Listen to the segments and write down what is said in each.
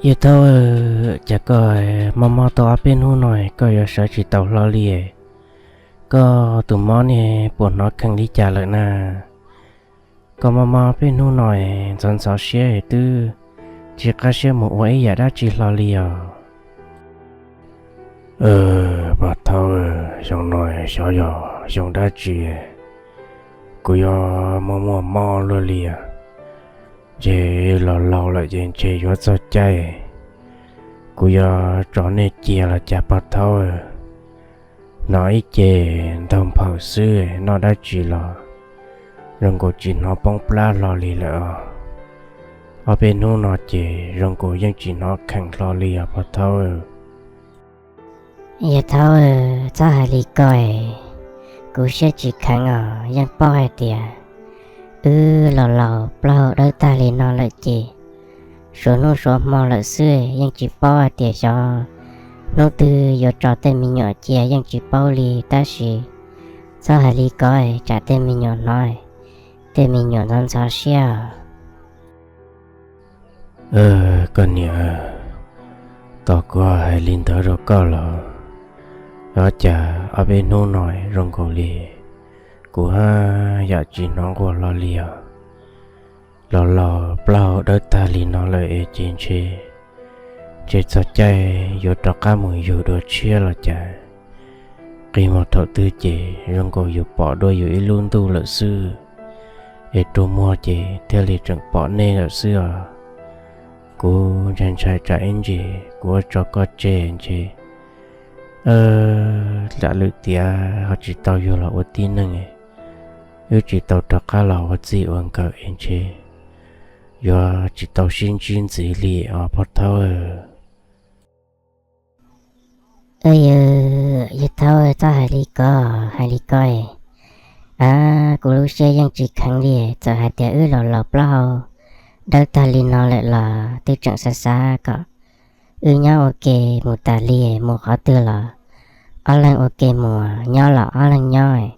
Yawg Thaub, cas koj mob mob tau ob peb hnub no koj yuav sawv tsis tau hlo li? Koj tus mob ne puas hnov kheev li cas lawm na? Koj mob mob peb hnub no ntxhov ntxhov siab twb tsis qab siab mus ua ib yam dab tsi hlo li os. Pog Thaub, xyoo no xyov yog xyoo dab tsi kuv yuav muaj muaj mob luaj li. Ces los laus lawm ces ntshe yuav txog caij kuv yuav tso nej cia los cas pog Thaub. Hnov ib ce ntaug nphawm xwb, noj dab tsi los zoo nkaus tsis hnov poob plab hlo li lawm os. Ob peb hnub no ces zoo nkaus yeej tsis hnov kheev hlo li os pog Thaub. Yawg Thaub, txhob hais li ko es, kuv siab tsis kheev os, yeej paub hais tias wb los laus plaub hau dawb tag li no lawm ces suav hnub suav hmo lawm xwb, yeej tsis paub hais tias xyov hnub twg yuav tso tej me nyuam cia yeej tsis paub li. Tab sis txhob hais li ko es tsam tej me nyuam hnov, tej me nyuam ntxhov ntxhov siab. Koj niam, tos kuv hais li ntawd rau koj los, ua cas ob peb hnub no zoo nkaus li kuv haj yam tsis hnov nquag hlo li os. Los laus plaub hau dawb tag li no lawm es ces ntshe, ntshe txog caij yuav rov qab mus yug dua tshiab los cas. Qi mus thaum twg ces zoo nkaus yus pom dua yus ib lub ntuj lawm xwb, es rua muag ces thiaj li tseem pom nej lawm xwb os. Kuv ntshai ntshai tsam ib ntsis kuv ua tso koj tseg ntshe lam lwm tiam ho tsis tau yug los ua tib neeg, wb tsis tau rov qab los ua txij ua nkawm es ntshe yuav tsis tau sib ntsib ntxiv li os pog Thaub. Yawg Thaub, txhob hais li ko, hais li ko es, a, kuv lub siab yeej tsis kheev li. Txawm hais tias wb los laus plaub hau dawb tag li no lawm los twb tseem xav xav kom wb nyob ua ke mus tas li, mus qhov twg los ob leeg ua ke mus, nyob los ob leeg nyob.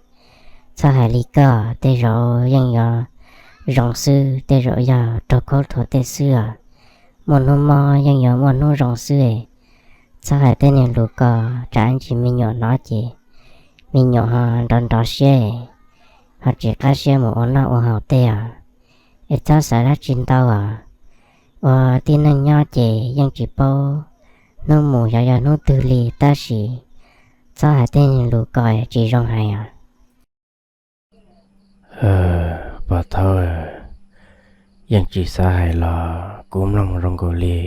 Txhob hais li ko, tej zaum yeej yuav zoo xwb, tej zaum yog raug khaub thuas tej xwb os. Muaj hnub mob yeej yuav muaj hnub zoo xwb. Txhob hais tej niag lus ko, tsam ib ntsis me nyuam hnov ces me nyuam ho nrov nrov siab, ho tsis qab siab mus ua noj ua haus tej os. Es txhob xav dab tsi ntau os. Ua tib neeg nyob ces yeej tsis paub hnub mus xyov yog hnub twg li, tab sis txhob hais tej niag lus ko, tsis zoo hais os. Pog Thaub, yeej tsis xav hais los kuv mloog zoo nkaus li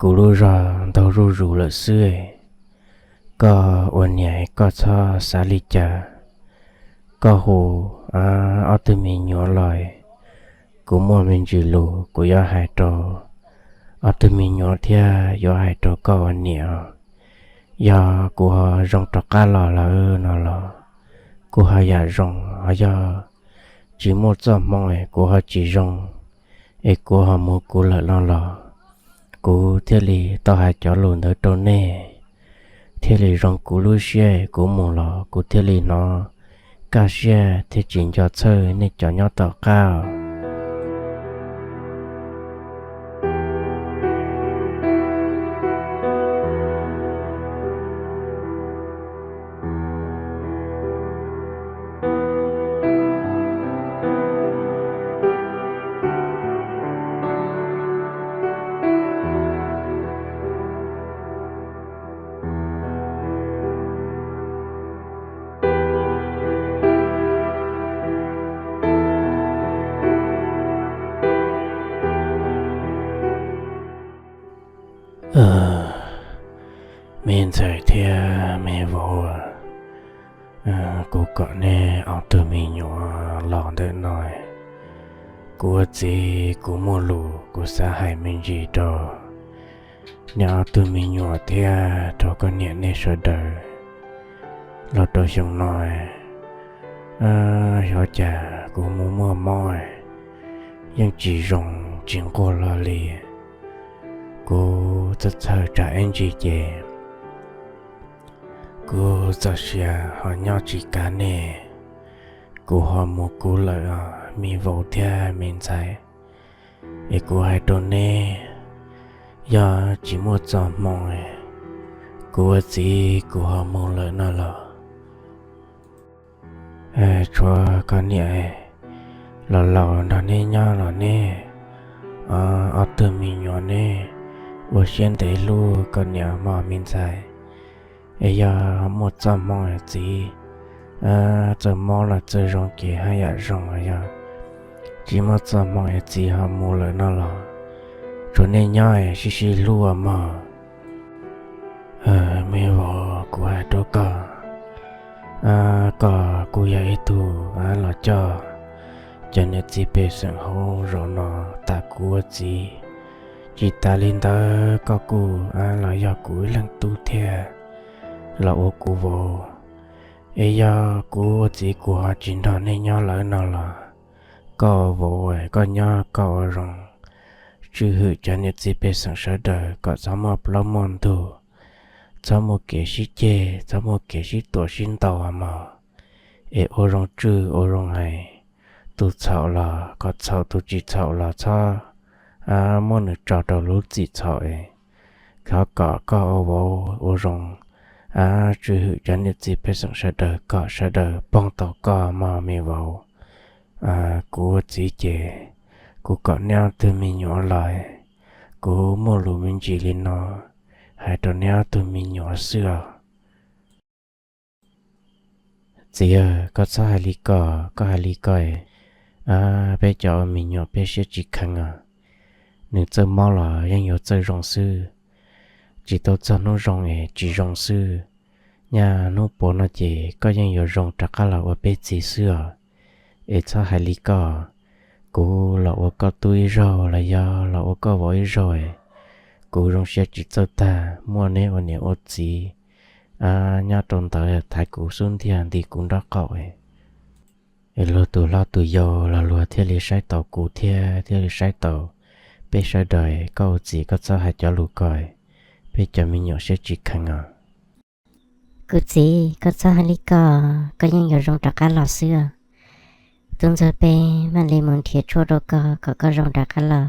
kuv lub zog ntaug zuj zus lawm xwb. Koj ua niam koj txhob xav li cas. Koj hu ob tug me nyuam los, kuv muaj me ntsis lus kuv yuav hais rau ob tug me nyuam thiab yuav hais rau koj ua niam. Yog kuv ho zoo rov qab los lawm no los kuv ho yam zoo, ho yog tsis muaj txoj hmoo es kuv ho tsis zoo, es kuv ho mus kuv lawm no los kuv thiaj li tau hais cov lus ntawd rau nej, thiaj li zoo kuv lub siab, kuv mus los kuv thiaj li hnov kaj siab thiab tsis nco txhawj nej cov nyob tom qab os. Me ntxhais thiab me vauv, kuv kom nej ob tug me nyuam los ntawm no, kuv ua txiv kuv muaj lus kuv xav hais me ntsis rau nej ob tug me nyuam thiab rau koj niam nej sawv daws. Los rau xyoo no, xyov cas kuv muaj muaj mob, yeej tsis zoo tsis nquag hlo li. Kuv txhawj txhawj tsam ib ntsis ces kuv txoj sia ho nyob tsis kav nej, kuv ho mus kuv lawm os me vauv thiab me ntxhais. Es kuv hais rau neb, Yog tsis muaj txoj hmoo, kuv ua txiv kuv ho mus lawm no los? Tshuav koj niam los laus nrog neb nyob los neb ob tug me nyuam neb ua siab ntev hlub koj niam mog me ntxhais. Es yog muaj txoj hmoo es txiv, txawj mob los txawj zoo ces haj yam zoo, yog tsis muaj txoj hmoo es txiv ho mus lawm no los? Tshuav nej nyob es sib sib hlub ua mog. Me vauv, kuv hais rau koj, koj kuj yog ib tug los coj cov niam txiv pej xeem hauv zos no tas kuv ua txiv. Tsis tas li ntawd koj kuj los yog kuv ib leeg tub thiab los ua kuv vauv. Es yog kuv ua txiv kuv ho tsis nrog nej nyob lawm no los? Koj ua vauv koj nyob koj ua zoo tswj hwm cov niam txiv pej xeem sawv daws kom txhob muaj plaub muaj ntug, txhob muaj kev sib ceg, txhob muaj kev sib tuam sib ntaus mog. Es ua zoo tswj ua zoo hais, tus txhaum los kom txhaum, tus tsis txhaum los txhob muab nws tso rau lub txim txhaum es. Thov kom koj ua vauv ua zoo tswj hwm cov niam txiv pej xeem sawv daws kom sawv daws poob tau koj mog me vauv. Kuv ua txiv ces kuv kom neb ob tug me nyuam los, kuv muaj lus me ntsis li no hais rau neb ob tug me nyuam xwb os. Txiv, koj txhob hais li ko, koj hais li ko, peb cov ua me nyuam peb siab tsis kheev os. Nws txawj mob los yeej yuav txawj zoo xwb, tsis tau txog hnub zoo es tsis zoo xwb. Nyaj hnub puav no ces koj yeej yuav zoo rov qab los ua peb txiv xwb os. Es txhob hais li ko, kuv los ua koj tub ib zaug los yog los ua koj vauv ib zaug, kuv zoo siab tsis txawj tag muaj neb ua niam ua txiv nyob rau ntawd thaiv kuv xub ntiag nti kuv nraub qaum. Es luag tus hlob tus yau los luag thiaj li saib taus kuv thiab thiaj li saib taus peb sawv daws. Koj ua txiv koj txhob hais cov lus ko, peb cov me nyuam siab tsis kheev os. Kuv txiv, koj txhob hais li ko, koj yeej yuav zoo rov qab los xwb os. Tub ntxawg peb mam li mus nrhiav tshuaj rau koj kom koj zoo rov qab los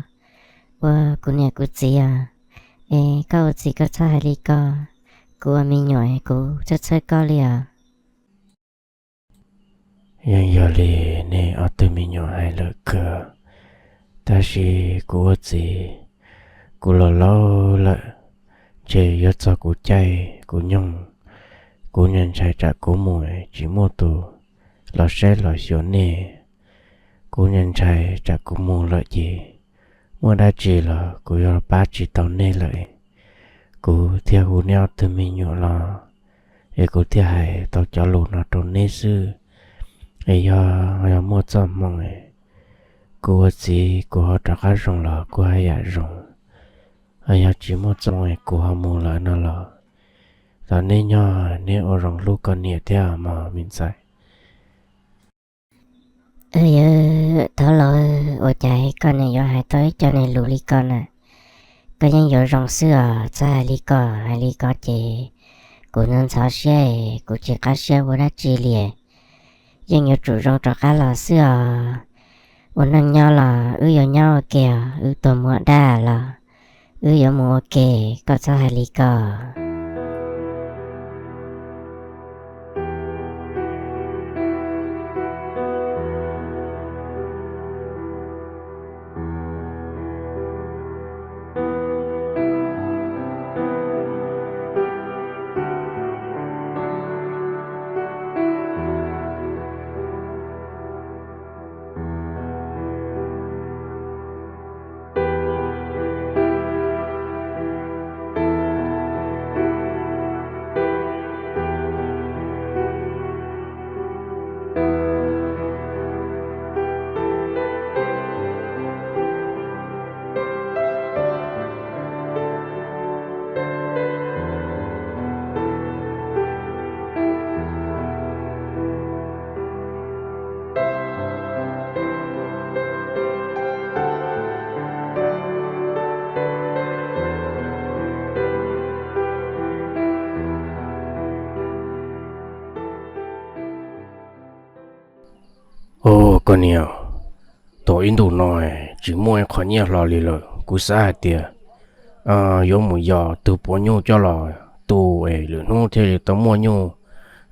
ua kuv niam kuv txiv os. Es koj ua txiv koj txhob hais li ko, kuv ua me nyuam kuv txhawj txhawj koj li os. Yeej yog li nej ob tug me nyuam hais lawm kawg, tab sis kuv ua txiv, kuv los laus lawm, ntshe yuav txog kuv caij kuv nyoog, kuv nyuam ntshai tsam kuv mus tsis muaj tus los saib los xyuas nej. Kuv nyuam ntshai tsam kuv mus lawm ces muaj dab tsi los kuv yuav pab tsis tau nej lawm. Kuv thiaj hu neb ob tug me nyuam los, es kuv thiaj hais tau cov lus no rau neb xwb. Es yog, yog muaj txoj hmoo, kuv ua txiv kuv ho rov qab zoo los kuv haj yam zoo. Yog tsis muaj txoj hmoo kuv ho mus lawm no los? Thov neb nyob neb ua zoo hlub koj niam thiab mog me ntxhais. Thov los, ua cas koj niam yuav hais tau ib co niag lus li ko na? Koj yeej yuav zoo xwb os, txhob hais li ko, hais li ko ces kuv ntxhov siab, kuv tsis qab siab ua dab tsi li. Yeej yuav tsum zoo rov qab los xwb os. Ua neej nyob los wb yuav nyob ua ke os, wb tuag mus ua dab los wb yuav mus ua ke, koj txhob hais li ko. Ua koj niam, tau ib ntus no tsis muaj ib qho nyiaj hlo li lawm, kuv xav hais tias Yuav mus yos tug puav nyuj coj los tu es lwm hnub thiaj li tau muaj nyuj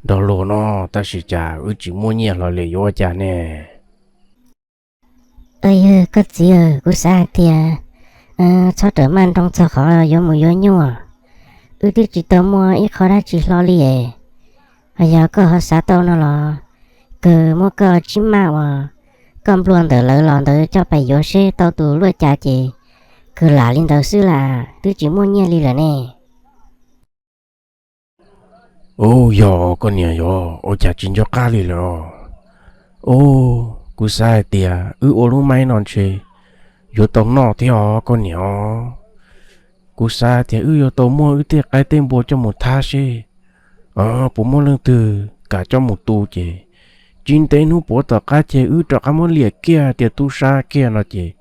nrog luag no, tab sis cas wb tsis muaj nyiaj hlo li, yuav ua cas ne? Yog koj txiv, kuv xav hais tias txhob rawm maj nroo txog qhov yuav mus yuav nyuj. Wb twb tsis tau muaj ib qho dab tsi hlo li es, ho yog koj ho xav tau no los kawg muab koj tsib maj uas koj nplua ntawm lawv los ntawd coj pais yuav seb tau tus luaj cas ces kawg lam li ntawd xwb las, twb tsis muaj nyiaj li lawm ne. Ub, yog koj niam, yog ua cas tsis nco qab li lawm os. Ub, kuv xav hais tias wb ua lub maib no ntshe yuav tau noj thiab os koj niam os. Kuv xav tias wb yuav tau muab wb tej qaib tej npua coj mus thab seb puas muaj leej twg kam coj mus tu ces tsis ntev hnub puav tom qab ces wb rov qab muab liam kiag tias tub sab kiag no ces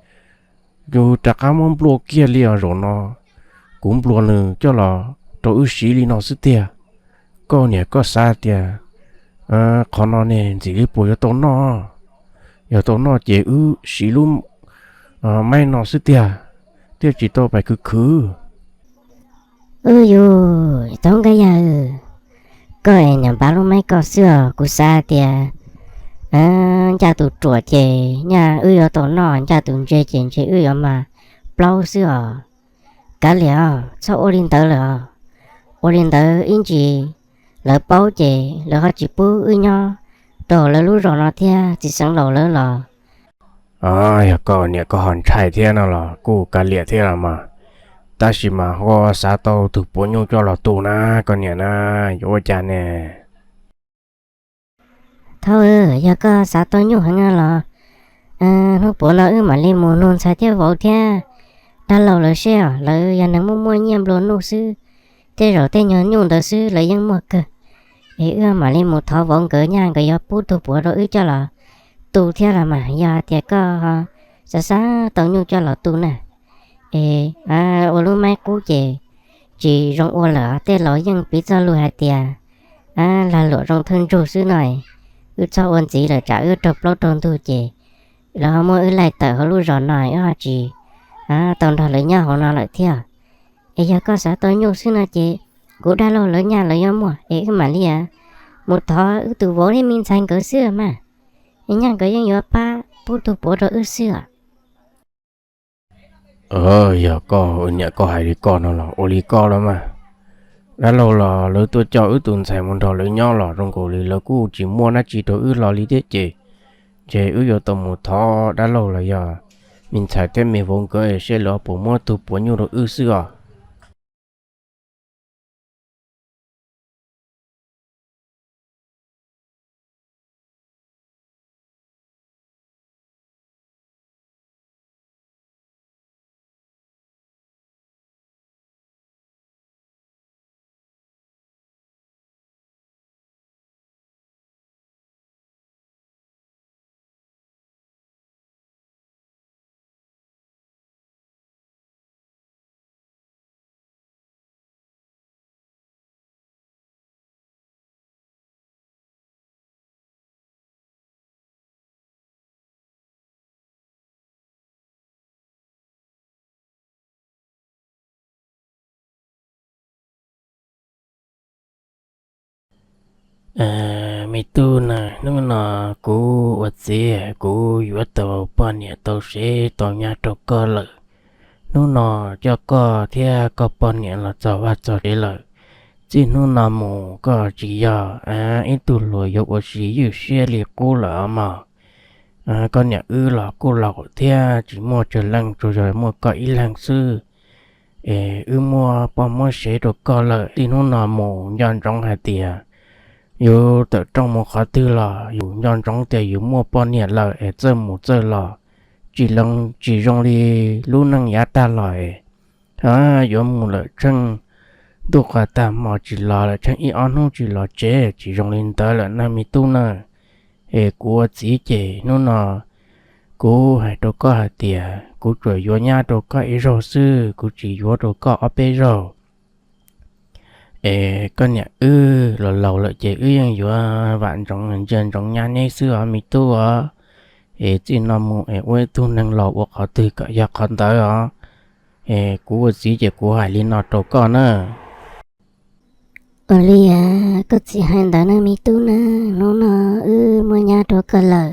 yus rov qab muab nplua kiag li os. Zaum no kuv nplua nws coj los rau wb siv li no xwb tiag. Koj niam, koj xav tias qhov no ne ntxim li puas yuav tau noj? Yog tau noj ces wb siv lub maib no xwb tiag, thiaj tsis tau pais khwv khwv. Ub, yus tub Nkaj Yawg, koj es niam npav lub maib koj xwb os. Kuv xav tias ncaj tus ruam ces nyaj wb yuav tau noj, ncaj tus ntse ces ntshe wb yuav mas plaub xwb os. Kav liam os, txhob ua li ntawd lawm os. Ua li ntawd ib ntsis lawv paub ces lawv ho tsis pub wb nyob rau lawv lub zos no thiab, txiv xeev laus lawv los. Yog koj niam koj ho ntshai thiab no los kuj kav liam thiab los mas, tab sis mas ho xav tau tug puav nyuj coj los tu na, koj niam na, yuav ua cas ne? Thaub, yog koj xav tau nyuj heev no los hnub puav no wb mam li mus nug ntxhais thiab vauv thiab dab laug lawv seb os, lawv yog neeg muaj muaj nyiaj nplua nuj xwb, tej zaum tej nyuag nyuj ntawd xwb lawv yeej muaj kawg. Es wb mam li mus thov vauv nkawd nyaj nkawd yuav pub tug puav rau wb coj los tu thiab los mas, yog tias koj xav xav tau nyuj coj los tu na. Es ua lub maib qub ces tsis zoo ua lawm, tej laus yeej piv txoj lus hais tias lag luam zoo thawj ntsug xwb no. Wb txhob ua ntxiv lawm tsam wb raug plaub raug ntug ces lawv ho muab wb laij tawm hauv lub zos no, wb ho tsis tau nrog lawv nyob hauv no lawm thiab. Es yog koj xav tau nyuj xwb no ces kuv dab laug lawv nyaj lawv yuav muaj, es wb mam li mus thov wb tus vauv thiab me ntxhais nkawd xwb mas, es nyaj nkawd yeej yuav pab pub tug puav rau wb xwb os. Yog koj niam koj hais li koj no los ua li koj los mas. Dab laug los lawv tuaj coj wb tus ntxhais mus nrog lawv nyob los zoo nkaus li lawv kuj tsis muaj dab tsi rau wb hlo li thiab ces, ces wb yuav tau mus thov dab laug los yog me ntxhais thiab me vauv nkawd seb lawv puas muab tug puav nyuj rau wb xwb os. Me tub na, hnub no kuv ua txiv kuv yuav tau poj niam tau sev tau nyab rau koj lawm. Hnub no coj koj thiab koj poj niam los txog vaj txog tsev lawm. Txij hnub no mus koj tsis yog ib tug hluas yuav ua si ywj siab li qub lawm os mog. Koj niam wb los kuj laus thiab tsis muaj tsawg leej, tsuas yog muaj koj ib leeg xwb. Es wb muab poj muab sev rau koj lawm, txij hnub no mus nco ntsoov hais tias yus tawm rooj mus qhov twg los yus nco ntsoov tias yus muaj poj niam lawm es txawj mus txawj los, tsis, tsis zoo li lub neej yav tag los es yuav mus lawm tsheej ntuj qas tag hmo tsis los lawm, tsheej ib ob hnub tsis los tsev, tsis zoo li ntawd lawm na me tub na. Es kuv ua txiv ces hnub no kuv hais rau koj hais tias kuv tsuas yuav nyab rau koj ib zaug xwb, kuv tsis yuav rau koj ob peb zaug. Es koj niam wb los laus lawm ces wb yeej yuav vam ntsoov ntsia ntsoov nyab neb xwb os me tub os. Es txij no mus es ua ib tug neeg laus ua qhov twg kom yog qhov ntawd os. Es kuv ua txiv ces kuv hais li no rau koj na. Ua li koj txiv hais ntawd na me tub na, hnub no wb muaj nyab rau koj lawm,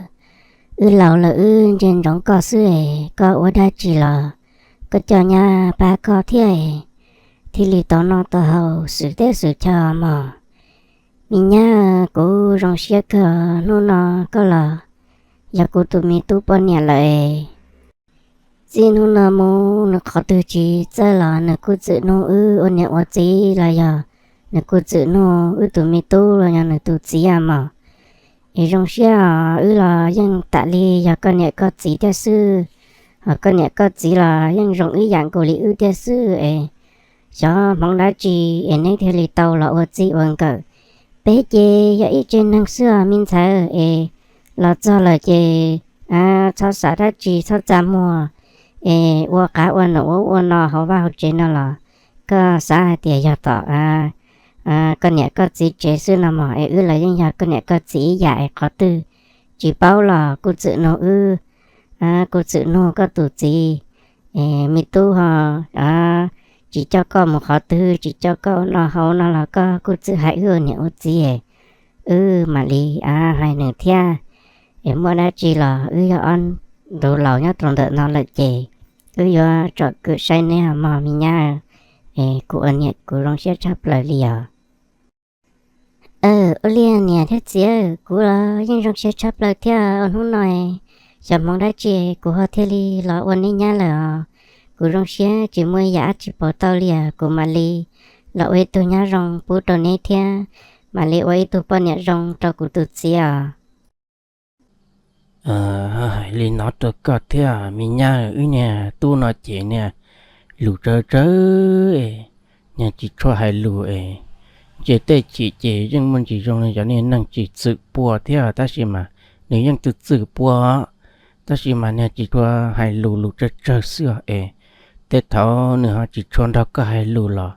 wb laus lawm wb ntsia ntsoov koj xwb es koj ua dab tsi los koj coj nyab pab koj thiab es thiaj li tau noj tau haus xwm teb xwm chaw mog. Me nyab, kuv zoo siab kawg hnub no koj los yog kuv tus me tub poj niam lawm es txij hnub no mus nws qhov twg tsis txawj los nws kuj txwm nug wb ua niam ua txiv los yog nws kuj txwm nug wb tus me tub los yog nws tus txiv mog. Es zoo siab os, wb los yeej tam li yog koj niam koj txiv thiab xwb, ho koj niam koj txiv los yeej zoo ib yam nkaus li wb thiab xwb es xyov hmoov dab tsi es neb thiaj li tau los ua txij ua nkawm. Peb ces yog ib tsev neeg xwb os me ntxhais es los txog lawm ces txhob xav dab tsi txhob txaj muag es ua qav ua num ua ua no hauv vaj hauv tsev no los koj xav hais tias yog tom koj niam koj txiv tsev xwb no mog es wb los yeej yog koj niam koj txiv ib yam es qhov twg tsis paub los kuj txwm nug wb, kuj txwm nug koj tus txiv. Me tub ho tsis coj koj mus qhov twg tsis coj koj ua no hauv no los koj kuj txwm hais wb ua niam ua txiv es wb mam li hais nws thiab. Es muaj dab tsi los wb yog ob ntu laus nyob rau ntawm no lawm ces wb yuav tsom kwm saib neb mog me nyab. Es kuv ua niam kuv zoo siab tshaj plaws li os. Ua li niam thiab txiv, kuv los yeej zoo siab tshaj plaws thiab ua hnub no xyov hmoov dab tsi kuv ho thiaj li los ua neb nyab lawm os. Kuv zoo siab tsis muaj ib yam dab tsi pauv tau li os, kuv mam li los ua ib tug nyab zoo pub rau neb thiab mam li ua ib tug poj niam zoo rau kuv tus txiv os. Hais li no rau koj thiab me nyab, wb niag tub no ces niag lus tsawg tsawg es niag tsis tshua hais lus es nce tej chim ces yeej muaj ntsis zoo li cov niag neeg tsis txwm pua thiab tab sis mas nws yeej txwm txwm pua tab sis mas niag tsis tshua hais lus, lus tsawg tsawg xwb os es tej thaum nws ho tsis tshua nrog koj hais lus los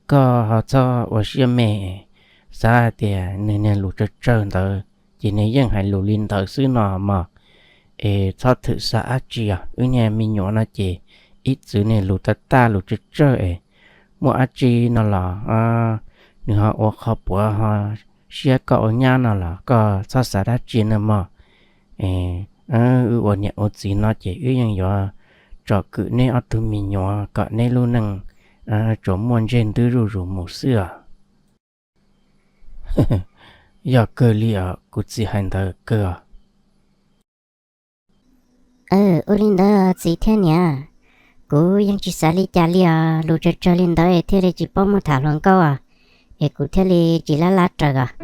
koj ho txhob ua siab me es xav hais tias nws niag lus tsawg tsawg ntawd ces nws yeej hais lus li ntawd xwb no mog. Es txhob thwm xav dab tsi os, wb niag me nyuam no ces ib txwm niag lus tag tag lus tsawg tsawg es muaj dab tsi no los nws ho ua qhov puav ho siab koj ua nyab no los koj txhob xav dab tsi no mog. Es wb ua niam ua txiv no ces wb yeej yuav tsom kwm neb ob tug me nyuam kom neb lub neej tsuas muaj ntsej ntwb zuj zus mus xwb os. Yog kawg li os, kuv txiv hais ntawd kawg os. Ua li ntawd txiv thiab niam, kuv yeej tsis xav li cas li os, lus tsawg tsawg li ntawd thiaj li tsis paub mus tham hluas nkauj os, es kuv thiaj li tsis lab lab raws os.